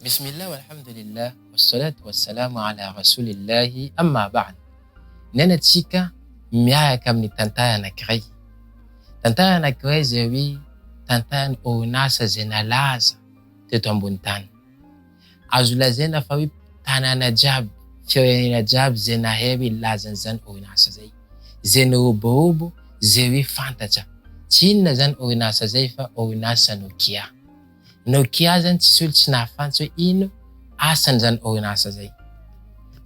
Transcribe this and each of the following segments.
Bismillah walhamdulillah wassalatu wassalamu ala rasulillahi amma ba'd. Niaina tsika miaraka amin'ny tantara anankiray. Tantara anankiray izay hoe tantaran'ny orinasa izay nalaza teto ambony tany. Azo lazaina fa hoe tanàna jiaby, firenena jiaby izay nahay hoe lazan'izany orinasa izay. Izay niroborobo, izay hoe fantatra. Tsy inona izany orinasa izay fa orinasa Nokia. Nokia zany tsisy olo tsy nahafantsy hoe ino asany zany orinasa zay.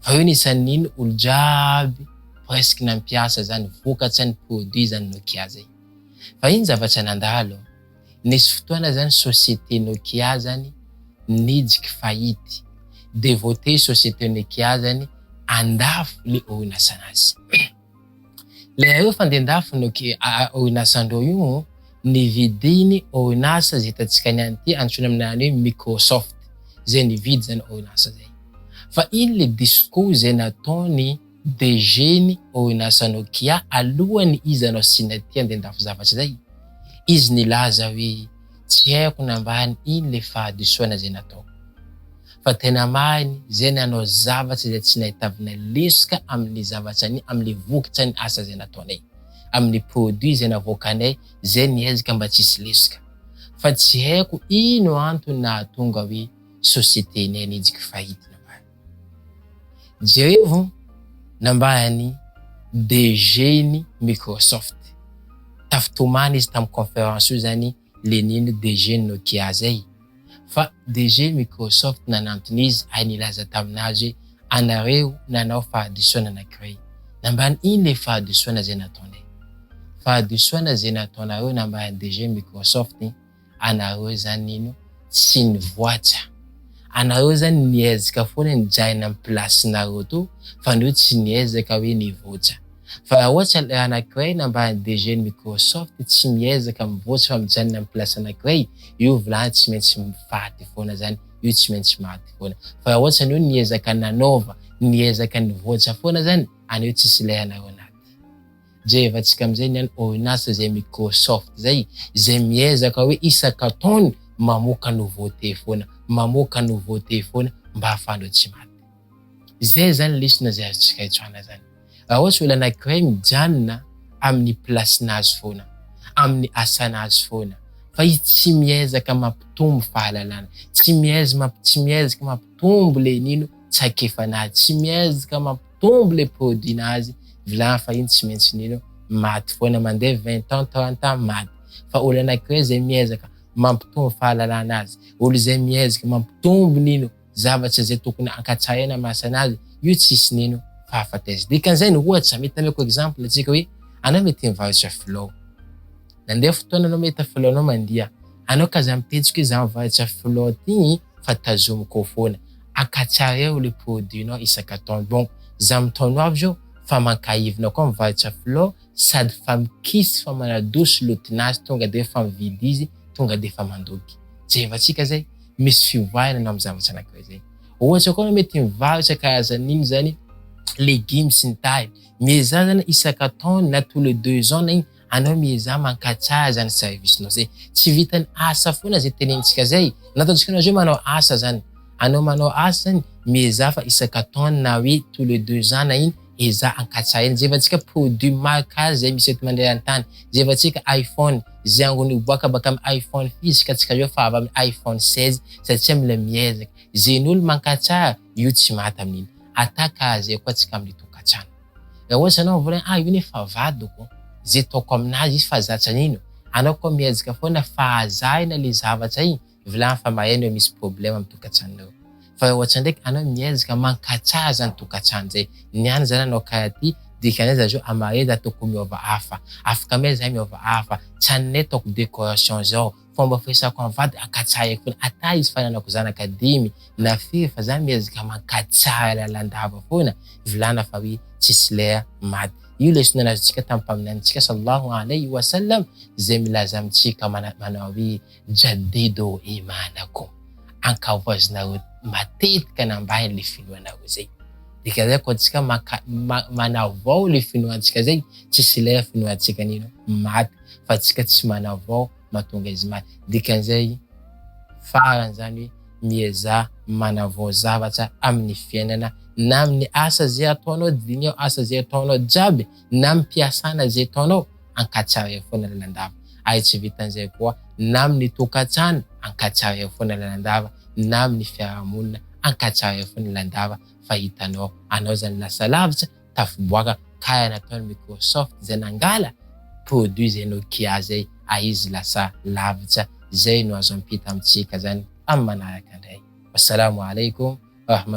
Fa io nisan'ny ino olo jiaby presque nampiasa zany vokatsa ny produit zany Nokia zay. Fa ino zavatra nandalo? Nisy fotoana zany société Nokia zany nijiky faillite. De voatery société Nokia zany andafo le orinasanazy. Le eo fandeha-ndafy Nokia orinasandreo io nividiny orinasa zay hitantsika niany ty antsoina aminany hoe Microsoft zay nividy zany orinasa zay. Fa ino le discours zay nataony DG ny orinasa Nokia alohany izy hanao signature andeha-ndafy zavatra zay? Izy nilaza hoe tsy haiko nambany ino le fahadisoana zay nataoko. Fa tena mariny zay nanao zavatra izay tsy nahitavina lesoka amin'ny zavatra ny amin'ny vokatra ny asa izay nataonay, amin'ny produit izay navoakanay zay niezaka mba tsy hisy lesoka. Fa tsy haiko ino antony nahatonga hoe société nay nijiky faillite nambarany. Jerevo nambarany DG ny Microsoft. Tafitomany izy tamin'ny conférence io zany le nino DG ny Nokia zay fa DG Microsoft nanantona izy ary nilaza taminazy hoe anareo nanao fahadisoana anakiray nambany iny le fahadisoana zay nataonay fahadisoana zay nataonareo nambaran'i DG Microsoft anareo zany nino tsy nivoatra anareo zany niezaka foana nijaina am place nareo to fa nareo tsy niezaka hoe nivoatra Fa raha ohatra ilay anankiray nambaran'ny DG ny Microsoft tsy miezaka mivoatra fa mijanona amin'ny place anankiray, io vilany tsy maintsy mifaty foana zany, io tsy maintsy maty foana. Fa raha ohatra anao niezaka nanova, niezaka nivoatra foana zany, anao tsisy ilay anareo anaty. Jerevantsika amin'izay ny any orinasa izay Microsoft izay, izay miezaka hoe isaka taona mamoaka nouveauté foana, mamoaka nouveauté foana mba ahafahanao tsy maty. Izay zany lesona izay azontsika itsoahana zany. Raha ohatra olona anankiray mijanona amin'ny place-nazy foana, amin'ny asanazy foana, fa izy tsy miezaka mampitombo fahalalana, tsy miezma tsy miezaka mampitombo le nino traikefanazy, tsy miezaka mampitombo le produit-nazy, vilany fa iny tsy maintsy nino maty foana, mandeha 20 ans, 30 ans maty. Fa olona anankiray izay miezaka mampitombo fahalalana azy, olo izay miezaka mampitombo nino zavatra izay tokony ankatsahaina amin'ny asany azy io tsisy nino fahafataiza. Dikan'izay ny ohatra mety ameko exemple antsika hoe anao mety mivarotra filao. Nandeha fotoana anao mahita filao anao mandia. Anao ka za mipetsika hoe za mivarotra filao ty fa tazomiko ao foana. Ankatsareo le produit nao isaka taona. Bon za amin'ny taona ho avy zao fa mankaivina koa mivarotra filao sady fa mikisy fa manadoso lotonazy tonga de fa mividy izy tonga de fa mandoky. Jerevantsika zay. misy fivoahana amin'ny zavatra anankiray zay. Ohatra koa mety mivarotra karazan'ino zany legumes sy ny tariny. Miezaha zany isaka taona na tous les 2 ans na iny anao miezaha mankatsara zany service-nao zay. Tsy vitan'ny asa foana zay tenenintsika zay. Na ataontsika anao zao manao asa zany. Anao manao asa zany miezaha fa isaka taona na hoe tous les 2 ans na iny ezaha ankatsaina. Jerevantsika produit maro karazana zay misy eto maneran-tany. Jerevantsika iPhone. Zay angony hiboaka baka amin'ny iPhone fizy ka tsika zao fa avy amin'ny iPhone 16 satria mila miezaka. Zegny olo mankatsara io tsy maty amin'iny. Ata karaha zay koa tsika amin'ny tokantrano. Raha ohatra anao mivolagna ah io nefa vadiko, ze ataoko aminazy izy fa zatra an'ino. Anao koa miezaka foana fahazahina le zavatra igny Vilany fa maheno hoe misy problème am tokatranonao. Fa raha ohatra ndraiky anao miezaka mankatsara zany tokatrano zay. Niany zany anao karaha ty dikan'izay za zao amare za tokony miova hafa. Afaka amea zahay miova hafa. Tsy aninay ataoko decoration zao. Fomba firesako am vady ankatsahiko foana. Ata izy fa ananako zanaka dimy na firy fa za miezaka mankatsara lalandava foana. Vilana fa hoe tsisy lera maty. Io lesona nazontsika tam mpaminanintsika sallallahu alaihi wasallam zay milaza amintsika manao hoe. Jaddidu imanakum, ankavoazinareo matetika nambahiny le finoanareo zay. Dikan'izay koa antsika maka manavao le finoantsika zay, tsisy lera finoantsika nino maty fa antsika tsy manavao mahatonga izy maty. Dikan'izay farany zany hoe Miezaha manavao zavatra amin'ny fiainana na amin'ny asa zay ataonao, diniho asa zay ataonao jiaby na amin'ny mpiasana zay ataonao, ankatsaraio foana lalandava. Ary tsy vitan'izay koa na amin'ny tokantrano, ankatsaraio foana lalandava, na amin'ny fiarahamonina, ankatsaraio foana lalandava fa hitanao anao zany lasa lavitra tafiboaka kara nataon'i Microsoft zay nangala produit zay Nokia zay aizy lasa lavitra zay no azo ampita amintsika zany amin'ny manaraka indray. Wassalamo alaikum warahmatullahi.